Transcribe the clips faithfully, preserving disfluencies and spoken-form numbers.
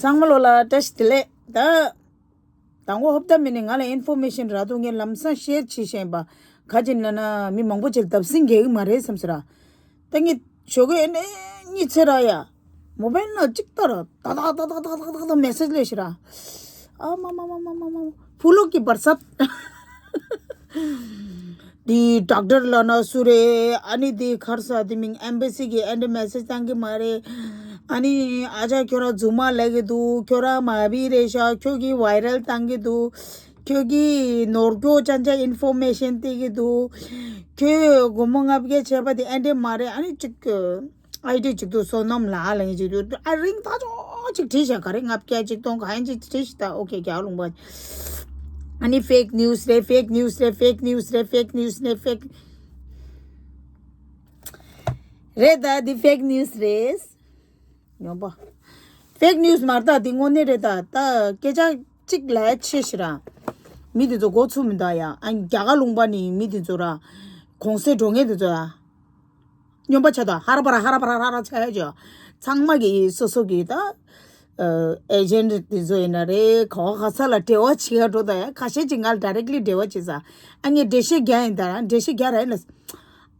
ཚང་མ་ལོ་ལ་བཀྲ་ཤིས་བདེ་ལེགས། ད་དང་པོ་ཧོབ་ཏ་མི་ནི་ང་ལ་ཨིན་ཕོར་མེ་ཤན་རག་འདུག་ངས་ལམ་སང་ཤེར་བྱེད་བཞིན་པ། ག་ཅི་ན་ན་མི་མང་པོ་ཅིག་བརྡབ་གསིག་རྒྱག་གི་མ་རེད་བསམ་ཟེར་ར། ད་ངས་ཞོགས་ཀས་ཨེ་ནས་གཉིད་ཚེ་ར་ཡ། མོ་བེལ་ན་གཅིག་ལྟར་ཏག་ཏག་ཏག་ཏག་ཏག་ཏག་ཏག་མེ་སེཇ་སླེབས་ཤི་ར། ཨ་མ་མ་མ་མ་མ་མ། ཕུ་ལོ་གི་བར་སབ། འདི་ཌོག་ཊར་ལབ་ན་སུ་རེད། ཨ་ནི་འདི་ག་རེ་ཟེར། འདི་མིང་ཨེམ་བེ་སི་གི་ཨེ་འདྲ་མེ་སེཇ་བཏང་གི་མ་རེད། ཨ་ནི་ཨ་ཅག་ཁྱོད་རང་རྫུན་མ་ལབ་གི་འདུག་ཁྱོད་རང་མ་བི་རེད་ཤག་ཁྱོད་ཀྱིས་ཝའི་རལ་བཏང་གི་འདུག་ཁྱོད་ཀྱིས་ནོར་སྐྱོ་ཅན་ཅན་ཨིན་ཕོར་མེ་ཤན་སྟེར་གི་འདུག་ཁྱོད་སྒོར་མོ་ལྔ་བརྒྱ་བྱས་པ་དེ་ཨེ་འདྲ་མ་རེད། ཨ་ནི་གཅིག་ཨའི་ཌི་གཅིག་འདུག་བསོད་ནམས་ལགས་ལབ་མཁན་གཅིག་འདུག་ཨ་རིང་ཐག་ཆོད་ཅིག་བྲིས་བཞག་ག་རེ་ལྔ་བརྒྱ་གཅིག་སྟོང་ག་ཡན་ཅིག་བྲིས་ཤག་ད་ཨོ་ཁེ་རྒྱག་ལུང་པ། ཨ་ནི་ཕེག་ནིའུ་སི་རེད། ཕེག་ནིའུ་སི་རེད། ཕེག་ནིའུ་སི་རེད། ཕེག་ནིའུ་སི་རེད། ཕེག་རེད། ད་འདི་ཕེག་ནིའུ་སི་རེད། ཡོང་པ། ཕེག་ནིའུ་སི་མ་རེད། ད་འདི་དངོས་གནས་རེད། ད་ད་སྐད་ཆ་གཅིག་ལ་ཆེ་ཤི་ར། མི་དེ་ཚོ་མགོ་ཚུགས་མི་འདུག་ཡ། ཨ་རྒྱ་གར་ལུང་པ་ནི་མི་དེ་ཚོ་ར། གོང་སེ་འགྲོ་མཁན་དེ་ཚོ་ཡ། སྨྱོན་པ་ཆགས་དང་ཧ་ར་པ་ར་ཧ་ར་པ་ར་ཧ་ར་ཆགས་ཡ་ཅོ། ཚང་མ་གི་སོ་སོ་གི་ད། ཨེ་ཇེན་ཊི་དེ་ཚོ་ཡིན་ན་རེད། ག་བ་ག་ས་ལ་འབྲེལ་བ་བྱེད་ཡ་འགྲོ་ད་ཡ། ཁ་ཤས་ཅིག་ང་ལ་ཌའི་རེག་ལི་འབྲེལ་བ་བྱེད་ས། ཨ་ངས་འགྲེལ་བཤད་རྒྱག་ཡིན་ད་ར། འགྲེལ་བཤད་རྒྱག་ར་ཡིན་ལ།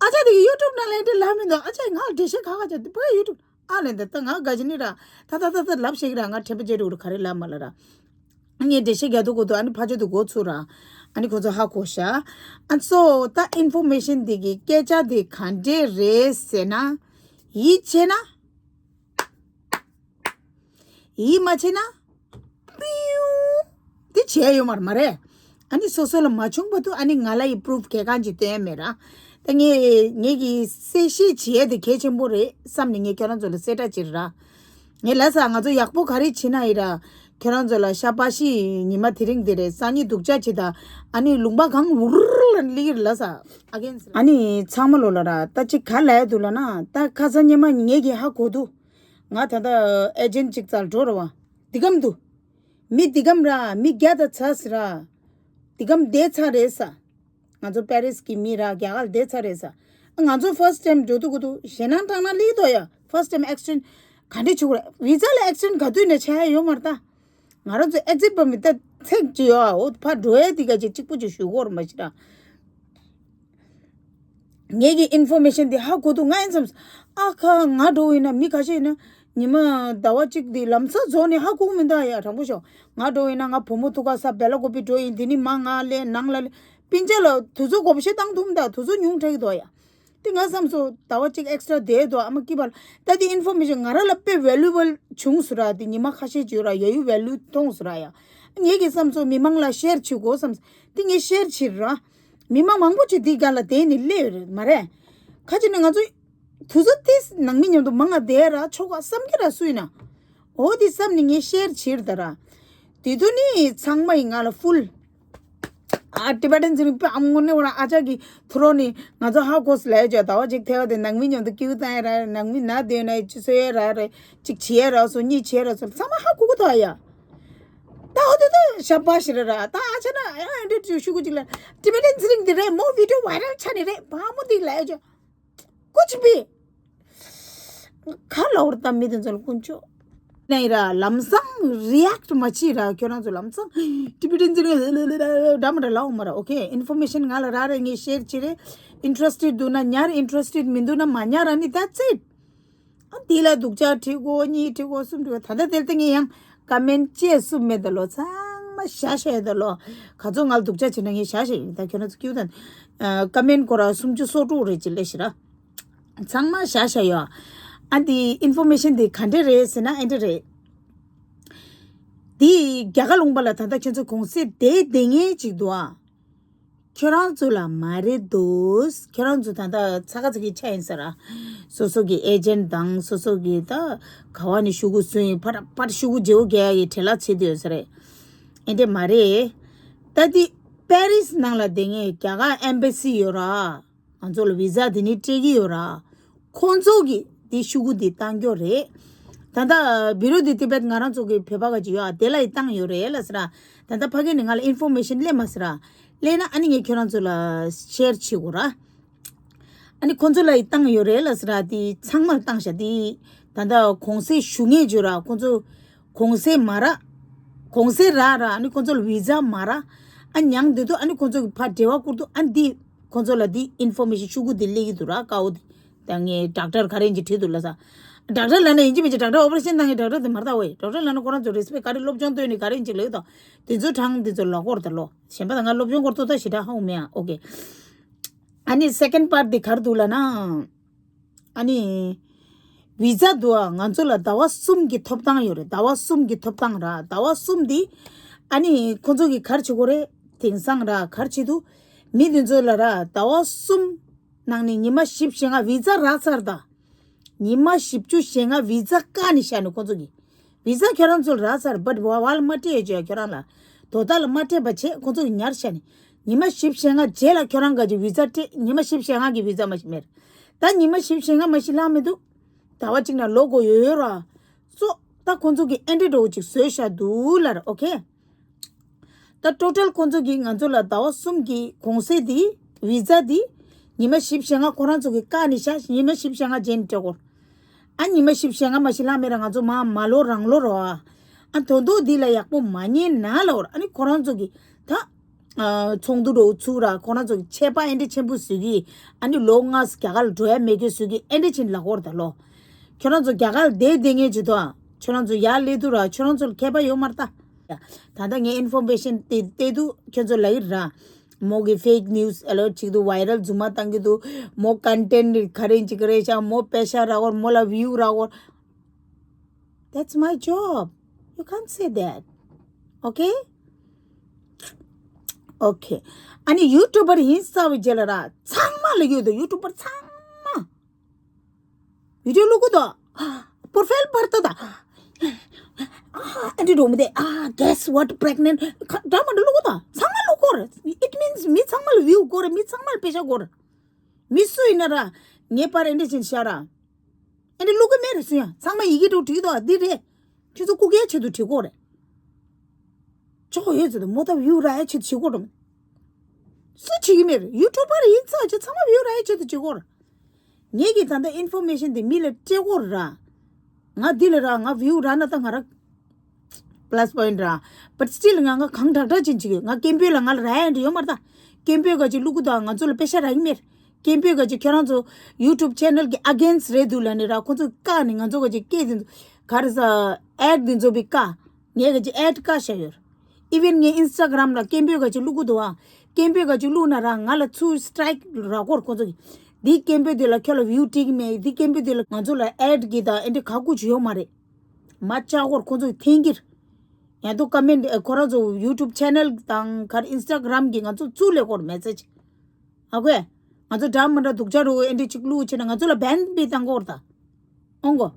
ཨ་ཅག་དེ་གི་ཡུ་ཊུབ་ནང་ལ་འདི་ལབ་མི་འདུག་ཨ་ཅག་ང་ལ་འགྲེལ་བཤད་ག་ག་ཅག་དེ་བ་ཡུ་ཊུབ་ཨ་ལེ་འདི་ད་ང་ག་ཅི་ནི་ར། ད་ད་ད་ད་ལབ་ཤེས་ཀྱི་ར། ང་དྲན་པ་བརྗེད་འགྲོ་གི་ར། ག་རེ་ལབ་མ་ལབ་ར། ངས་འགྲེལ་བཤད་རྒྱག་དུས་གོ་དུས་ཨ་ནི་ཕ་ཆོས་དུ་གོ་ཚུར་ར། ཨ་ནི་ཁོ་ཚོ་ཧ་གོ་ཤག་ཨ་ཚོ་ད་ཨིན་ཕོར་མེ་ཤན་འདི་གི་སྐད་ཆ་འདི་ག་འདྲས་རེད་ཟེར་ན། ཡིད་ཆེས་ན། ཡིད་མ་ཆེས་ན། པིའུ། འདི་བྱས་ཡོད་མ་རེད་མ་རེད། ཨ་ནི་སོ་སོ་ལ་མ་བྱུང་བར་དུ་ཨ་ནི་ང་ལ་ཡི་པུ་རུབ་གལ་གང་ཅིག་སྟོན་མེད་ར། ད་ངས་ངས་ཀྱི་གསལ་བཤད་བྱེད་ཡས་དེ་གལ་ཆེན་པོ་རེད་བསམ་ནས་ངས་ཁྱོད་རང་ཚོ་ལ་གསལ་བསྒྲགས་བྱེད་ར། ངས་ལབ་ས་ང་ཚོ་ཡག་པོ་ག་རེ་བྱེད་ན་ཡི་ར། ཁྱོད་རང་ཚོ་ལ་ཤ་པ་ཤི་ཉི་མ་དེ་རིང་དེ་རེད། སང་ཉིན་སྡུག་ཅག་བྱེད་ད། ཨ་ནི་ལུང་པ་གང་འུར་ལ་ལི་ཡིར་ལབ་ས། ཨ་ནི་ཚང་མ་ལོ་ལ་ར་ད་ཅིག་ག་ལབ་ཡ་འདུག་ལབ་ན། ད་ཁ་སང་ཉི་མ་ངས་ཀྱི་ཧ་གོ་འདུག་ང་ད་ལྟ་ཨེ་ཇེན་ཊི་ཅིག་རྩར་འགྲོ་ར་བ། འདི་གམ་འདུག་མི་འདི་གམ་ར། མི་བརྒྱ་དང་ཚ་སི་ར། འདི་གམ་བསྡད་ཚར་རེད་ས། ང་ཚོ་པེ་རིས་ཀྱི་མི་ར་རྒྱ་གར་བསྡད་ཚར་རེད་ས། ང་ཚོ་ཕར་སི་ཊི་ཊེམ་འགྲོ་དུས་གོ་དུས་ཞེད་སྣང་དྲག་ན་ལི་དོ་ཡ། ཕར་སི་ཊི་ཊེམ་ཨེག་སི་ཌེན་ཊི་ག་འདྲས་བྱུང་རེད། བི་ཛ་ལ་ཨེག་སི་ཌེན་ཊི་ག་དུས་ནས་བྱ་ཡ་ཡོད་མ་རེད་ད། ང་རང་ཚོ་ཨེག་ཛིཊ་པར་མིཊ་ད་ཚེག་ཅིག་ཡོད་ཨ། འོ་ཕར་འགྲོ་ཡ་འདི་ག་ཅིག་གཅིག་པུ་ཅིག་ཞུ་གོ་ར་མ་ཤི་ར། ངས་ཀྱི་ཨིན་ཕོར་མེ་ཤན་འདི་ཧ་གོ་འདུག་ང་ཡིན་བསམ། ཨ་ཁ་ང་འགྲོ་ཡིན་ན་མི་ཁ་ཤས་ཡིན་ན་ཉི་མ་ཟླ་བ་གཅིག་འདི་ལམ་སང་རྫོགས་ནས་ཧ་གོ་མི་འདུག་ཡ། དྲང་པོ་ཤོད། ང་འགྲོ་ཡིན་ན་ང་བུ་མོ་ཐུག་ག་ས་བེ་ལ་ཀོ་པི་འགྲོ་ཡིན། འདི་ནི་མ་ང་ལས་ནང་ལ་ལས་སྤུན་ཆ་ལ་དུས་ཚོད་གོ་བ་ཤེས་བཏང་ཐུབ་མི་འདུག་དུས་ཚོད་ཉུང་དྲགས་ཀྱི་འདུག་ཡ། དེ་ང་བསམ་སོ་ཟླ་བ་གཅིག་ཨེག་སི་ཊ་ར་བསྡད་འདུག་ཨ་མ་སྐྱིད་པ་ལ། ད་འདི་ཨིན་ཕོར་མེ་ཤན་ང་རང་ལ་དཔེ་ཝེ་ལུ་ཨེ་བལ་བྱུང་སོང་ར། འདི་ཉི་མ་ཁ་ཤས་ཅིག་ཡོད་ར། ཡ་ཡུ་ཝེ་ལུ་མཐོང་སོང་ར་ཡ། ངས་ཀྱི་བསམ་སོ་མི་མང་ལ་ཤེར་བྱེད་དགོས་བསམ། འདི་ངས་ཤེར་བྱེད་ར། མི་མང་མང་པོ་ཅིག་འདི་སྒང་ལ་བསྡད་ནས་སླེབས་ཡོད་རེད་མ་རེད། ཁ་ཅིག་ནི་ང་ཚོ་དུས་ཚོད་དེ་ནང་མི་མཉམ་དུ་མང་ང་བསྡད་ར་ཆོག་ག་བསམ་གྱི་ར་སུ་ཡིན་ན། འོ་དེ་བསམ་ནས་ངས་ཤེར་བྱེད་ད་ར། དེ་དུས་ནི་ཚང་མ་ཡི་ང་ལ་ཕུལ། ཨ་ཊི་བེ་ཊན་ཚོ་ནི་དཔེ་ཨ་མ་དངོས་གནས་བ་རང་ཨ་ཅག་གི་ཐུ་རོ་ནི་ང་ཚོ་ཧ་གོ་སི་ལས་ཅོ། ཟླ་བ་གཅིག་ཐལ་བ་དེ་ནང་མི་མཉམ་དུ་ཀིའུ་བཏང་ཡ་ར་རེད། ནང་མི་ན་དེ་ན་ཅི་སོ་ཡ་ར་རེད། གཅིག་བྱེད་ཡ་ར་སོ་གཉིས་བྱེད་ཡ་ར་སོ་ཚང་མ་ཧ་གོ་གི་ཐོག་ཡ། ད་འོ་དེ་ད་ཤ་པ་ཤི་ར་ར། ད་ཨ་ཅག་ན་ཨ་འདྲ་ཅིག་ཤུ་གུ་ཅིག་ལ་ཊི་བེ་ཊན་ཚེ་རིང་འདི་རེད་མོ། བི་ཌི་ཡོ་ཝའི་རལ་ཆ་ནི་རེད། བ་མོ་འདི་ལ་ཨེ་ཅོ་ཀུ་ཆུ་བི་ཁ་ལ་འོར་ད་མི་དེ་ཚོ་ལ་དཀོན་མཆོག་ནས་ར་ལམ་སང་རི་ཨེག་ཊི་མ་བྱེད་ར། ཁྱོད་རང་ཚོ་ལམ་སང་ཊི་བེ་ཊན་ཚེ་རིང་འདྲ་མ་འདྲ་ལའོ་མ་ར། ཨོ་ཁེ། ཨིན་ཕོར་མེ་ཤན་ང་ལ་ར་རེ་ངས་ཤེར་བྱེད་རེད། ཨིན་ཊི་རེ་སི་ཊེཌ་འདུག་ན་ཉར། ཨིན་ཊི་རེ་སི་ཊེཌ་མི་འདུག་ན་མ་ཉར། ཨ་ནི་that's it། ཨ་དེ་ལ་སྡུག་ཅག་བྲིས་གོ། གཉིས་བྲིས་གོ། གསུམ་བྲིས་གོ། ད་ལྟ་དེར་ལྟ་ངས་ཡང་ཀ་མེན་ཊི་བཅད་གསུམ་མེད་ད་ལོ། ཚང་མ་བཞག་བཞག་ཡོད་ད་ལོ། ག་ཚོད་ང་ལ་སྡུག་ཅག་བྱེད་ན་ངས་བཞག་བཞག་ཡིན། ད་ཁྱོད་རང་ཚོ་ཀིའུ་དང་ཀ་མེན་ཊི་སྐོར་ར་སུམ་ཅུ་སོ་དྲུག་རེ་ཅིག་སླེབས་ཤི་ར། ཚང་མ་བཞག་བཞག་ཡོད། ཨ་འདི་ཨིན་ཕོར་མེ་ཤན་འདི་ག་འདྲས་རེད་ཟེར་ན་ཨེ་འདྲས་རེད། འདི་རྒྱ་གར་ལུང་པ་ལ་ད་ལྟ་ཁྱོད་ཚོ་གོང་ཚད་བསྡད་བསྡད་མཁན་ཅིག་འདུག་ཨ། ཁྱོད་རང་ཚོ་ལ་མ་རེད་འདུག་ཁྱོད་རང་ཚོ་ད་ལྟ་ཚ་ག་ཚ་གི་ཆ་ཡིན་ས་ར། སོ་སོ་གི་ཨེ་ཇེན་ཊི་དང་སོ་སོ་གི་ད་ག་བ་ནས་ཤུ་གུ་སུ་ཡིན་ཕར་ཕར་ཤུ་གུ་བརྗེ་བོ་རྒྱག་ཡ་གི་བྲེལ་བ་བྱེད་དུ་ཡོད་ས་རེད། ཨེ་འདྲས་མ་རེད། ད་འདི་པེ་རིས་ནང་ལ་བསྡད་མཁན་རྒྱ་གར་ཨེམ་བེ་སི་ཡོད་ར། ང་ཚོ་ལ་བི་ཛ་དེ་ནི་སྤྲད་ཀྱི་ཡོད་ར། ཁོང་ཚོ་གིས་དེ་ཤུ་གུ་དེ་བཏང་རྒྱུ་རེད། ད་ལྟ་བི་རོ་དི་ཏི་བེད་ང་རང་ཚོ་གི་བོད་པ་ག་ཅིག་ཡོད་ཨ། དེ་ལ་ཡི་བཏང་ཡོད་རེད་ལ་ཟེར་ར། ད་ལྟ་ཕ་གི་ནས་ང་ལ་ཨིན་ཕོར་མེ་ཤན་སླེབས་མ་ཟེར་ར། སླེབས་ན་ཨ་ནི་ངས་ཁྱོད་རང་ཚོ་ལ་ཤེར་བྱེད་དགོས་ར། ཨ་ནི་ཁོང་ཚོ་ལ་ཡི་བཏང་ཡོད་རེད་ལ་ཟེར་ར། དེ་ཚང་མར་བཏང་ཤག་དེ་ད་ལྟ་གོང་ཚད་ཞུ་ངེས་བརྗོད་ར། ཁོང་ཚོ་ གོང་ཚད་མ་རག་གོང་ཚད་རག་ར། ཨ་ནི་ཁོང་ཚོ་ལ་བི་ཛ་མ་རག་ཨ་མྱང་དེ་དུ་ཨ་ནི་ཁོང་ཚོ་གི་ཕར་འབྲེལ་བ་བསྐུར་དུ་ཨ་འདི་ཁོང་ཚོ་ལ་འདི་ཨིན་ཕོར་མེ་ཤན་ཤུ་གུ་འདི་སླེབས་ཀྱི་འདུག་ར། དཀའ་བོ་འདི་ད་ངས་ཌོག་ཊར་ག་རེ་ཡིན་གྱི་བྲིས་འདུག་ལ་ས། ཌོག་ཊར་ལབ་ན་ཡིན་གྱི་མིན་གྱི་ཌོག་ཊར་ཨོ་པ་རེ་ཤན་གནང་མཁན་ཌོག་ཊར་དེ་མ་རེད་ད། ཝེ་ཌོག་ཊར་ལབ་ན་ཁོ་རང་ཚོ་རེ་སི་པེག་ག་རེ་སློབ་སྦྱོང་སྟོན་ནི་ག་རེ་ཡིན་གྱི་ལབ་ད། དེ་ཚོ་གྲངས་དེ་ཚོ་ལོག་གོ་ར་ད་ལོ། གཞན་པ་ད་ང་སློབ་སྦྱོང་སྐོར་ཏོ་ད་ཞེ་དྲག་ཧ་གོ་མེད་ཨ། ཨོ་ཀེ། ཨ་ནི་སེ་ཀེན་པར་དེ་ག་རེ་འདུག་ལབ་ན། ཨ་ནི། བི་ཛ་འདུག་ཨ། ང་ཚོ་ལ་ཟླ་བ་གསུམ་གྱི་ཐོབ་ཐང་ཡོད་རེད། ཟླ་བ་གསུམ་གྱི་ཐོབ་ཐང་ར། ཟླ་བ་གསུམ་འདི། ཨ་ནི་ཁོ་ཚོ་གིས་ག་རེ་བྱེད་དགོས་རེད། དེང་སང་ར་ག་རེ་བྱེད་འདུག་མི་དེ་ཚོ་ལ་ར་ཟླ་བ་གསུམ་ནང་ནས་ཉི་མ་བཞི་བཅུ་ཞེ་ལྔ་བི་ཛ་རག་ཚར་ད། ཉི་མ་བཞི་བཅུ་ཞེ་ལྔ་བི་ཛ་བཀག་ནས་བཞག་ནས་ཁོ་ཚོ་གིས། བི་ཛ་ཁྱོད་རང་ཚོ་ལ་རག་ཚར་བཊ་ཝ་ཝ་ལ་མ་སྤྲད་ཡོད་ཅེས་ཁྱོད་རང་ལ། དོ་བདག་ལ་མ་སྤྲད་པ་བྱས་ཁོ་ཚོ་གིས་ཉར་བཞག་ནས། ཉི་མ་བཞི་བཅུ་ཞེ་ལྔ་རྗེས་ལ་ཁྱོད་རང་ག་ཅིག་བི་ཛ་སྤྲད། ཉི་མ་བཞི་བཅུ་ཞེ་ལྔ་གི་བི་ཛ་མ་ཞིག་མེད། ད་ཉི་མ་བཞི་བཅུ་ཞེ་ལྔ་མ་ཞིག་ལྷག་མི་འདུག་ཟླ་བ་གཅིག་ནང་ལོག་དགོས་ཡོད་ཡོད་ར། སོ། ད་ཁོང་ཚོ་གིས་ཨེ་འདྲ་འདྲ་བོ་ཅིག་བཟོས་བཞག་འདུག་ལབ་ར། ཨོ་ཁེ། ད་ཊོ་ཊལ་ཁོང་ཚོ་གིས་ང་ཚོ་ལ་ཟླ་བ་གསུམ་གྱི་གུང་སེང་འདི། བི་ཛ་འདི། ཉི་མ་བཞི་བཅུ་ཞེ་ལྔ་ཁོ་རང་ཚོ་གིས་བཀག་ནས་བཞག་ཉི་མ་བཞི་བཅུ་ཞེ་ལྔ་རྗེས་ནས་སྤྲད་དགོས། ཨ་ཉི་མ་བཞི་བཅུ་ཞེ་ལྔ་མ་ཞིག་ལྷག་མེད་ར་ང་ཚོ་མ་མ་ལོ་རང་ལོ་རོ་ཨ། ཨ་དོན་དག་འདི་ལ་ཡག་པོ་མ་ཉན་ན་ལབ་ར། ཨ་ནི་ཁོ་རང་ཚོ་གིས་ད། ཚོགས་འདུ་འགྲོ་ཚུགས་ར། ཁོ་རང་ཚོ་གི་ཆད་པ་ཨེ་འདྲ་ཆེན་པོ་བཟོས་གི། ཨ་ནི་ལོ་ལྔ་རྒྱ་གར་ལ་འགྲོ་ཡ་མེད་གི་བཟོས་གི་ཨེ་འདྲ་ཕྱིན་ལབ་ཀྱི་ཡོད་རེད་ད་ལོ། ཁྱོད་རང་ཚོ་རྒྱ་གར་ལ་བསྡད་བསྡད་མཁན་ཅིག་འདུག་ཨ། ཁྱོད་རང་ཚོ་ཡར་སླེབས་དུས་ར་ཁྱོད་རང་ཚོ་ལ་ཁྱད་པར་ཡོད་མ་རེད་ད། ད་ལྟ་ངས་ཨིན་ཕོར་མེ་ཤན་དེ་སྟེར་དུས་ཁྱོད་ཚོ་ལབ་ཀྱི་རེད་ར། མོ་གི་ཕེག་ནིའུ་སི་ཨ་ལོ་ཅིག་འདུག་ཝའི་རལ་རྫུན་མ་བཏང་གི་འདུག་མོ་ཀོན་ཊེན་ཊི་ག་རེ་ཅིག་རེད་ཤག་མོ་པེ་ཤ་རག་གི་ཡོད་རེད། མོ་ལ་བིའུ་རག་གི་ཡོད་རེད། That's my job. You can't say that. Okay? Okay. ཨ་ནི་ཡུ་ཊུབ་པར་ཡིན་ཟེར་བའི་རྗེས་ལ་ར་ཚང་མ་ལ་ཡོད་དོ། ཡུ་ཊུབ་པར་ཚང་མ་བི་ཌིའོ་བླུག་གི་འདུག་པོར་ཕེལ་བར་ཏོ་ད། ཨ་ཨ་འདྲ་འགྲོ་མི་དེ། ཨ་guess what, pregnant. ཁ་འདྲ་མ་འདྲ་བླུག་གི་འདུག་ཚང་མ་བླུག་གི་ཡོད་རེད། It means མི་ཚང་མ་ལ་བིའུ་དགོས་རེད། མི་ཚང་མ་ལ་པེ་ཤ་དགོས་རེད། མི་སུ་ཡིན་ན་ར། ངའི་པར་ཨེ་འདྲ་ཅན་ཤར་ར། ཨེ་འདྲ་བླུག་གི་མེད་རེད། སུ་ཡང་ཚང་མ་ཡི་གེ་འདྲ་བྲིས་འདུག་འདི་རེད། ཁྱོད་ཚོ་སྐུ་སྒེར་ཆེད་དུ་བྲིས་དགོས་རེད། ཆོག་ཡོད་ཚོད་དུ་མོ་ད་བིའུ་རག་ཡ་ཆེད་དུ་བྲིས་དགོས་རེད། སུ་བྱེད་ཀྱི་མེད་རེད། ཡུ་ཊུབ་པར་ཡིན་ཚར་ཆེད་ཚང་མ་བིའུ་རག་ཡ་ཆེད་དུ་བྲིས་དགོས་རེད། ངེད་ཀྱིས་ད་ལྟ་ཨིན་ཕོར་མེ་ཤན་དེ་མི་ལ་སྤྲད་དགོས་རེད་ར། ང་འདི་ལ་ར་ང་བིའུ་རག་ན་ད་ང་ར་པ་ལ་སི་པོ་ཡིན་ར། But still ང་ང་གང་དྲག་དྲག་ཅན་ཅིག་ཡོད། ང་སྐད་འབོད་ལ་ང་ལ་རག་ཡ་འདྲ་ཡོད་མ་རེད་ད། སྐད་འབོད་ག་ཅིག་བླུག་གི་འདུག་ང་ཚོ་ལ་པེ་ཤ་རག་གི་མེད། སྐད་འབོད་ག་ཅིག་ཁྱོད་རང་ཚོ་ཡུ་ཊུབ་ཆེ་ནལ་གི་ཨ་གེན་སི་ཊི་རེད་འདུག་ལབ་ནས་ར། ཁོ་ཚོ་བཀག་ནས་ང་ཚོ་ག་ཅིག་སྐད་དེ་ཚོ་ག་རེ་ཟ་ཨེཌ་དེ་ཚོ་བི་བཀག་ངས་ག་ཅིག་ཨེཌ་བཀག་བཞག་ཡོད། ཨི་ཝེན་ངས་ཨིན་སི་ཊ་གྷ་རམ་ལ་སྐད་འབོད་ག་ཅིག་བླུག་གི་འདུག་ཨ། སྐད་འབོད་ག་ཅིག་བླུག་ན་ར་ང་ལ་ཚུར་སི་ཊ་རའིཀ་རག་གི་ཡོད་རེད་ཁོ་ཚོ་གིས། འདི་སྐད་འབོད་དེ་ལ་ཁྱོད་ལ་བིའུ་སྤྲད་ཀྱི་མེད། འདི་སྐད་འབོད་དེ་ལ་ང་ཚོ་ལ་ཨེཌ་གི་དང་ཨེ་འདྲ་ག་ཀུ་ཅིག་ཡོད་མ་རེད། མ་བཅག་གོར་ཁོ་ཚོ་འཐེན་གྱིར། ཡང་དུ་ཀ་མེན་ཊི་ཁོ་རང་ཚོ་ཡུ་ཊུབ་ཆེ་ནལ་དང་གར་ཨིན་སི་ཊ་གྷ་རམ་གྱི་ང་ཚོ་ཚུར་ལས་སྐོར་མེ་སེ་ཇི། ཨ་ཁོས། ང་ཚོ་འདྲ་མི་འདྲ་སྡུག་ཅག་རུ་ཨེ་འདྲ་ཅིག་བླུག་བྱས་ན་ང་ཚོ་ལ་བེན་པི་བཏང་གོར་ད། ཨོང་གོ།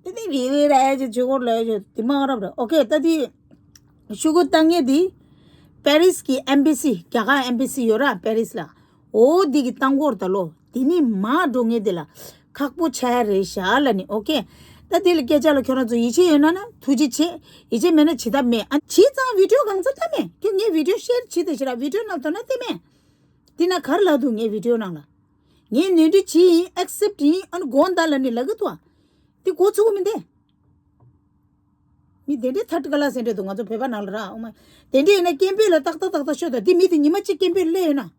དེ་དེ་རི་རི་ར་ཨེ་ཅིག་བྱེད་གོར་ལ་ཨེ་ཅིག་དེ་མ་རབ་ར། ཨོ་ཁེ། ད་དེ་ཤུ་གུ་བཏང་ངེས་དེ་པེ་རིས་ཀྱི་ཨེམ་བྷེ་སི་རྒྱ་གར་ཨེམ་བྷེ་སི་ཡོད་ར་པེ་རིས་ལ། འོ་འདི་གི་བཏང་གོར་ད་ལོ། དེ་ནི་མ་འགྲོ་ངེས་དེ་ལ་ཁག་པོ་ཆགས་ཡ་རེད་ཤག་ལ་ནི། ཨོ་ཁེ། ད་དེ་ལ་སྐད་ཆ་ལ་ཁྱོད་རང་ཚོ་ཡིད་ཆེས་ཡོད་ན་ན་ཐུགས་རྗེ་ཆེ། ཡིད་ཆེས་མེད་ན་བྱེད་ཐབས་མེད། ཨ་བྱས་ཙང་བི་ཌིའོ་གང་ཚ་ལྟ་མེད་ཁྱོད། ངའི་བི་ཌིའོ་ཤེར་བྱེད་དེ་ཤི་ར་བི་ཌིའོ་ནང་དོ་ན་བལྟས་མེད། དེ་ན་གར་ལ་འདུག་ངའི་བི་ཌིའོ་ནང་ལ། ངས་ནོར་འཁྲུལ་བྱས་ཡིན། ཨེག་སེབ་ཊི་ཡིན། ཨ་ནི་དགོངས་དག་ལ་ནི་ལབ་གི་འདུག་ཨ། དེ་གོ་ཚུགས་མི་འདུག་མི་དེ་འདྲའི་ཐར་ཌི་ཀ་ལ་སི་འདྲ་འདུག་ང་ཚོ་བོད་པ་ནང་ལ་ར། ཨོ་མ། དེ་འདྲ་ཡིན་ན་སྐད་འབོད་ལ་ཏག་ཏག་ཏག་ཏག་ཤོད་དང་། དེ་མི་དེ་ཉི་མ་གཅིག་སྐད་འབོད་སླེབས་ཡོད་ན།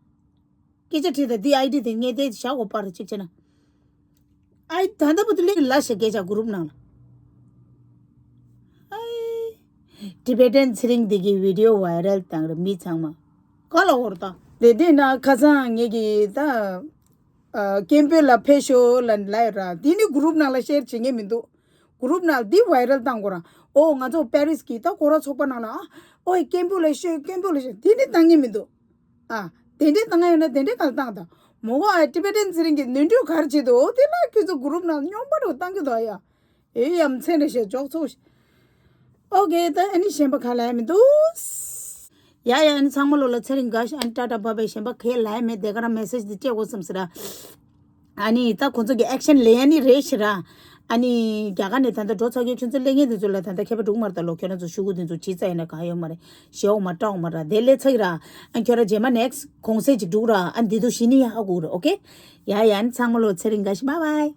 སྐད་ཆ་དྲིས་དང་། དེ་ཨའི་ཌི་དེ་ངས་དེ་བཞག་གོ་པར་གཅིག་བྱས་ན། ཨའི་ད་ལྟ་བར་དུ་སླེབས་ལ་ཞེས་སྐད་ཆ་གུ་རུབ་ནང་ལ། ཨའི། ཊི་བེ་ཊན་ཚེ་རིང་འདི་གི་བི་ཌིའོ་ཝའི་རལ་བཏང་རེད་མི་ཚང་མ། ག་ལ་འོར་ད། དེ་དེ་ན་ཁ་སང་ངེད་ཀྱི་ད། ཨ། སྐད་འབོད་ལ་ཕེབས་ཤོག་ལབ་ལབ་ཡོད་ར། དེ་ནི་གུ་རུབ་ནང་ལ་ཤེར་བྱེད་མཁན་མི་འདུག་གུ་རུབ་ནང་འདི་ཝའི་རལ་བཏང་དགོས་ར། ཨོ་ང་ཚོ་པེ་རིས་ཀྱི་ད་སྐོར་ར་ཚོགས་པ་ནང་ལ་ཨ། ཨོའི་སྐད་འབོད་ལ་ཤོད། སྐད་འབོད་ལ་ཤོད། དེ་ནི་བཏང་མཁན་མི་འདུག་ཨ། དེ་འདྲས་བཏང་ཡོད་ན་དེ་འདྲས་ག་ལ་བཏང་དང་། མོ་གོ་ཨ་ཊི་བེ་ཊན་ཚེ་རིང་གིས་ནོར་འཁྲུལ་ག་རེ་བྱེད་འདུག་འོ་དེ་ལ་ཁྱོད་ཚོ་གུ་རུབ་ནང་སྨྱོན་པ་འདྲ་བཏང་གི་འདུག་ཨ་ཡ། ཨེ་ཡ་མཚན་རེ་བཤད་འཇོག་ཚོགས། ཨོ་ཀེ། ད་ཨ་ནི་གཞན་པ་ག་ལ་ཡ་མི་འདུག་ཡ་ཡ། ཨ་ནི་ཚང་མ་ལོ་ལ་ཚེ་རིང་དགའ་ཤག་ཨ་ནི་ཊ་ཊ་བྷའི་བྷའི། གཞན་པ་ག་ལ་ཡ་མེད། དེ་ག་རང་མེ་སེ་ཇི་འདི་སྤྲད་དགོས་བསམ་ཟེར་ར། ཨ་ནི་ད་ཁོང་ཚོ་གི་ཨེག་ཤན་ལེན་ཡ་ནི་རེད་ཤི་ར། ཨ་ནི་རྒྱ་གར་ནས་ད་ལྟ་འགྲོ་ཚར་གྱི་ཁྱོད་ཚོ་ལས་ངན་དེ་ཚོ་ལ་ད་ལྟ་ཁྱད་པར་འགྲོ་གི་མ་རེད་ད་ལོ། ཁྱོད་རང་ཚོ་ཤུ་གུ་དེ་ཚོ་བྱས་ཚར་ཡིན་ན་གང་ཡོད་མ་རེད། ཞེ་འོ་མ་སྐྲག་འོ་མ་ར། དེ་ལས་ཚ་གི་ར། ཨ་ཁྱོད་ར་རྗེས་མ་ནེག་སི་གོང་ཚད་ཅིག་འགྲུག་ར། ཨ་འདི་དུ་ཤི་ནི་ཡ་ཧ་གོ་ར། ཨོ་ཀེ། ཡ་ཡ། ཨ་ནི་ཚང་མ་ལོ་ཚེ་རིང་དགའ་ཤག་བྷའི་བྷའི།